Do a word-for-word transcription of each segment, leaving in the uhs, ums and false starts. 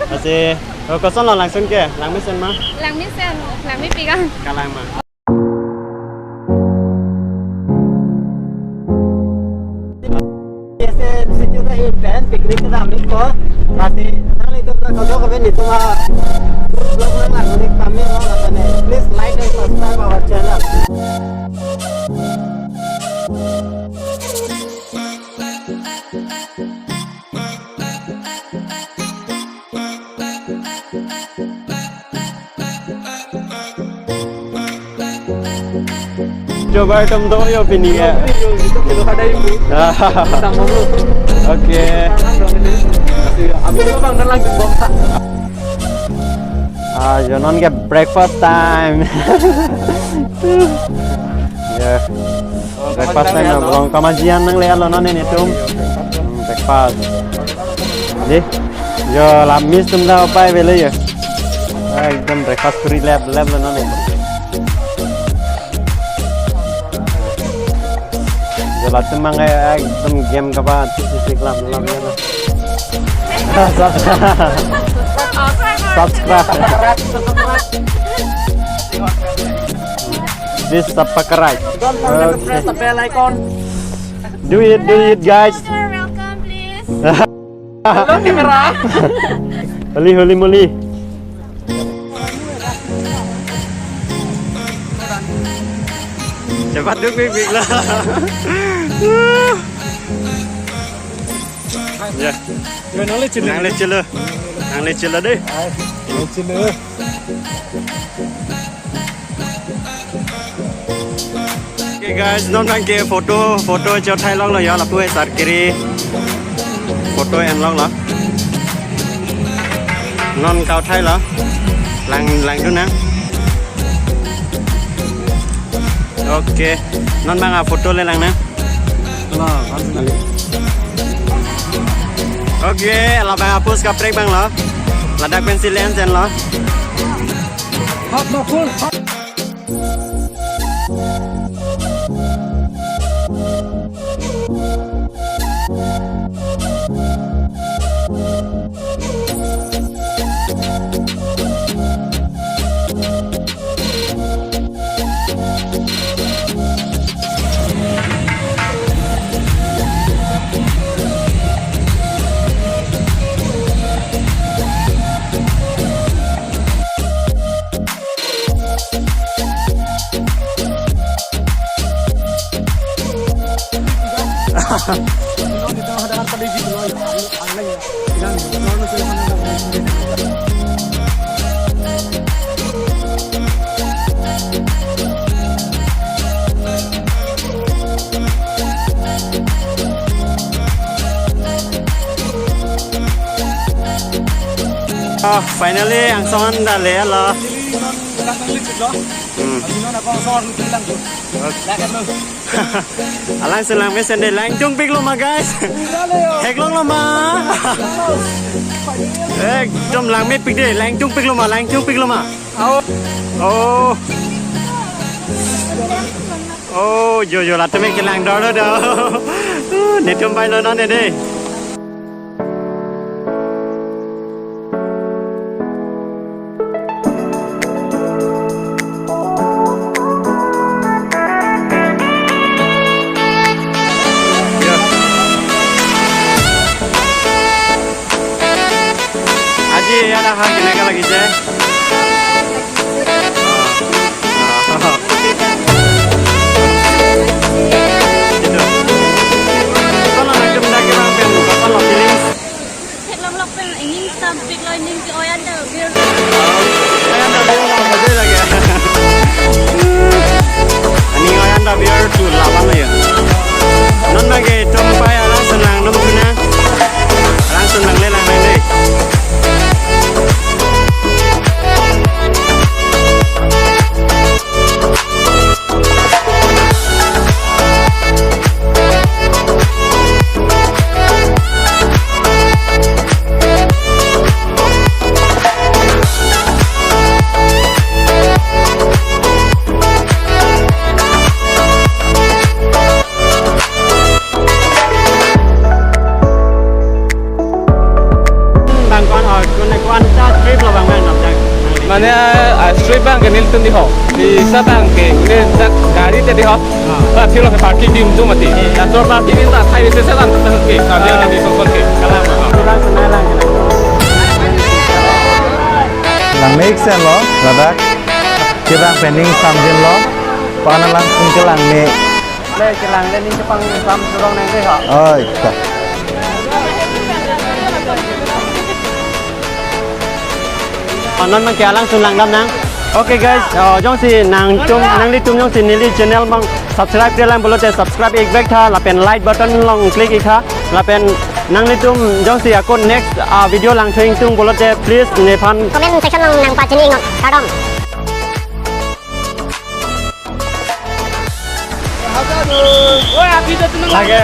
Lasi, oh, kosonlo langsun ke? Langmesen ma? Langmesen, langmepik ang. Kalang ma? Jese sitio ta hi pen picnic kedam ikpo. Lasi nanglitum ta kado kave netum a vlog nanglang unik pame lo, lapen please like and subscribe our channel. Coba kamu tahu ya pini ya. Oke. Ah, yo non ke breakfast time. Ya. Breakfast time na belum kamajian nanglelo non netum. Hmm, breakfast. Dei, yo la miss atum ta upai avelo yo. Ekdom breakfast kuri lap lap lo non. Yo latum mang ekdom game kaba sisi club lap lo. Subscribe. Please subscribe. Don't forget to press the bell icon. Do it, do it, guys. Welcome, please. Hello, camera. Holy, holy moly. Cepat dong, big, big lah. Ya. Yo, nangle chelo. Nangle chelo. Nangle chelo dei. Ai, nangle chelo. Okay guys, non bang ke photo, photo chot thai lok lo yo, lapu e sar kiri. Photo en lok lo. Non kau thai lo. Lang, langdun nang. Okay. Non bang a photo le lang nang. Okay, labang a pose kaprek bang lo. Ladak pensi lens en lo. Hot no full. Ah, finally, angsong an ta le lo. Hmm. Alangsun langmesen dei, langdun pik lo ma, guys. Theklong lo ma. Ekdom langmepik dei, langdun pik lo ma, langdun pik lo ma. Oh. Oh, yo, yo, latum ke langdor lo do. Netum pai lo non dei. Aji ya dah hak ini kan lagi je. Gitu. Kalau nak kem dagi bang pen, kalau feelings. Theklong lok pen ingin sampik lo, ingin ke oyan ta bir. Oyan ta bir lo, betul lagi. Ani oyan ta bir tu lapan lo ya. Non bagi tum pai alangsun langdun tu na. Alangsun langle lang lang dei. Mane, ah, street abang ke nelitum di ho. Di sa abang ke, une dak gari te di ho. Ah. Ba thilo ke parking adim atum mati. Laso parking adim ta athai isi setan ke, kami ada di sosok ke. Kalang ma. Langme ik sen lo, ladak. Kevang pen ning samjin lo. Pana lang kung kelangme. Le, kelang le ning kepang sam surong nang de ha. Oi, ta. Anon mang ke alang sun langdam nang. Okay guys, uh, jongsi nangtum, nanglitum jongsi neli channel mang subscribe ke lang pulote subscribe ik vek tha, lapen like button along click ik tha, lapen nanglitum jongsi ako next, uh, video langthu ingtung pulote please nephan comment section along nangpachini iknon. Kardom. Lake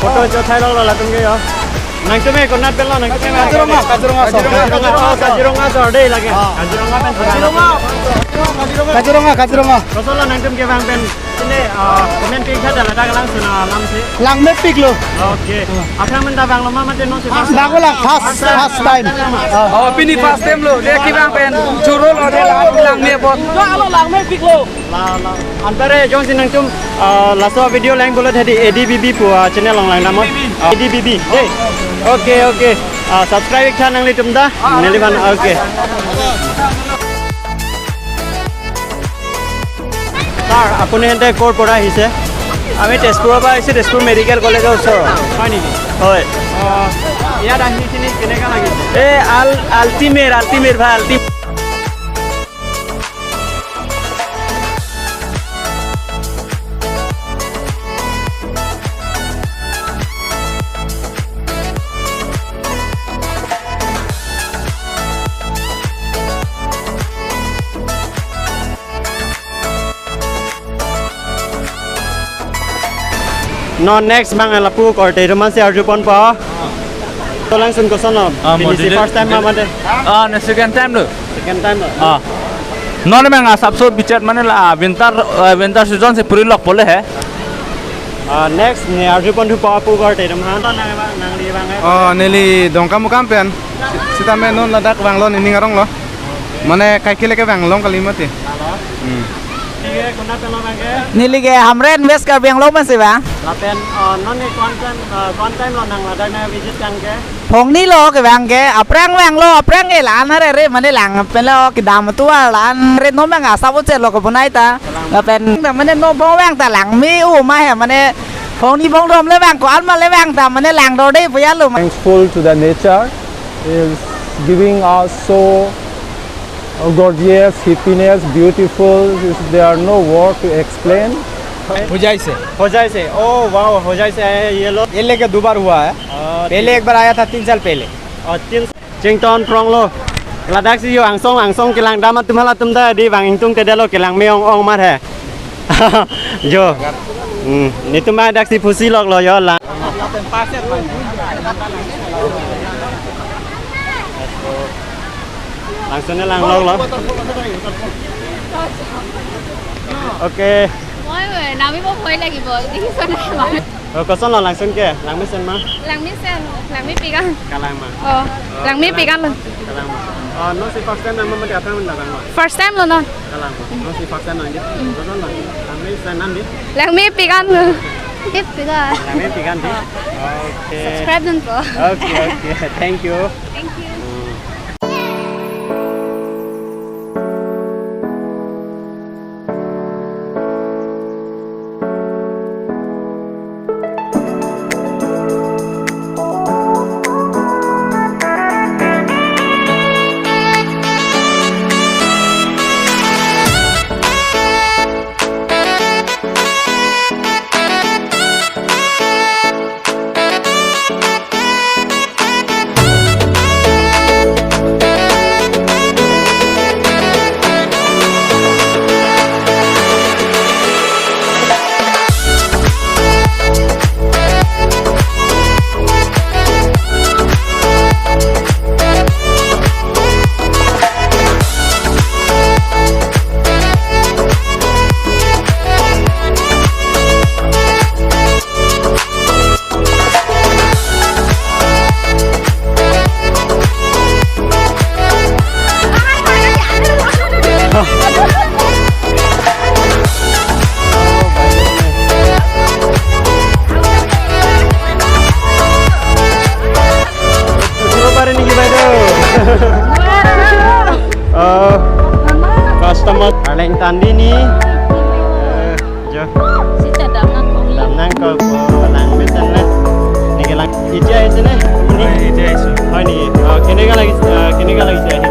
photo jo thai lo latum ke jo. Nangtum ke konat pen lo nangtum ke? Kaziranga, Kaziranga asor. Kaziranga, oh, Kaziranga asor dei lake. Ah. Kaziranga pen. Kaziranga, Kaziranga. Koson lo nangtum kevang pen? Sini, ah, comment pik tha ladak lang sun alam si. Langme pik lo. Okay. Aphrang amen ta vanglo ma mate non si? Vanglo lang first, first time. Ah. Oh, pini first time lo. Dia kevang pen choro lo dia lang, langme apot. Alo langme pik lo. La, la. Anpar jongsi nangtum, ah, laso video lang pulote hadi A D B B pu, ah, channel along langdam mo. A D B B. Ah, A D B B. Dei. Okay, okay. Ah, subscribe ik tha nanglitum ta. Neli van, okay. Sir, আপুনি এন্তে ক'ৰ পৰা আহিছে? আমি তেজপুৰৰ পৰা আহিছোঁ, তেজপুৰ মেডিকেল কলেজৰ ওচৰৰ। হয় নেকি? হয়। অ, ইয়াত আহি কিনি কেনেকা লাগিছে? এ, আল-, আল্টিমেট, আল্টিমেট ভাই, ultimate. Non next abang lapu korte atum si arjupon po. Tolangsun koson lo? Ah, pini si module first time ma mate? Ah, ne second time lo. Second time lo? Ah. Non abang asapso bichat mane la, ah, winter, ah, winter season si puri lok pole he. Ah, next ne arjupon thu po apu korte atum aphan. Nang abang, nangli abang, eh. Oh, neli Dongkamukam pen. Sitame non ladak vanglo, nening arong lo. Mane kaikele kevang long kali mati. Halo. Hmm. Neli ke konat pen lo abang ke? Neli ke Hamren, West Karbi Anglong pensi vang. Lapen, uh, non ne ko-an time, uh, ko-an time lo nang ladak nang visit tang ke? Phongni lo kevang ke, aphrang vanglo, aphrang ke la-an hare re mane lang pen lo kedam tua la-an re non abang asap uche lo kebunai ta. Lapen ta mane non abang vang ta langme u ma he mane phongni phongdom le vang ko-an ma le vang ta mane lang do dei puya lo. Thankful to the nature is giving us so gorgeous, happiness, beautiful. There are no word to explain. हो जाए से। हो जाए से। Oh, wow, हो जाए से आया है ये लोग। ये लेके दो बार हुआ है। Oh, पहले एक बार आया था तीन साल पहले। Oh, tin Chington prong lo. Ladak si yo angsong angsong kelangdam atum halatum ta di vang ingtung te dalo kelangme ong ong mar he. Jo. Hmm, netum ma dak si pusi lok lo yo la. Langsun ne lang lok lo. Okay. মই নামিব ভয় লাগিব, দেখিছ নাই? অ, কচোন ল, লাংচোন কে? লাংমে চেন মা? লাংমে চেন, লাংমে পিগান। Kalang ma? অ, লাংমে পিগান ল। Kalang ma? O, no si first time nama mati apa nama ma? First time lo no? Kalang ma? No si first time nama? Kosonlo? Langsung sa nandi? Langsung pigan lo. Tip pigan. Langsung pigan di? Oke. Subscribe dun po. Oke, oke. Thank you. Thank you. Oh, customer. Arleng tandi ni. Eh, jo. Sita dam nangkok. Dam nangkok, oh, lang besen le. Neke lang. Iti ahi sini? Ini? Oi, iti ahi sini. Oh, ini. Oh, kini ka lagi, eh, kini ka lagi sini.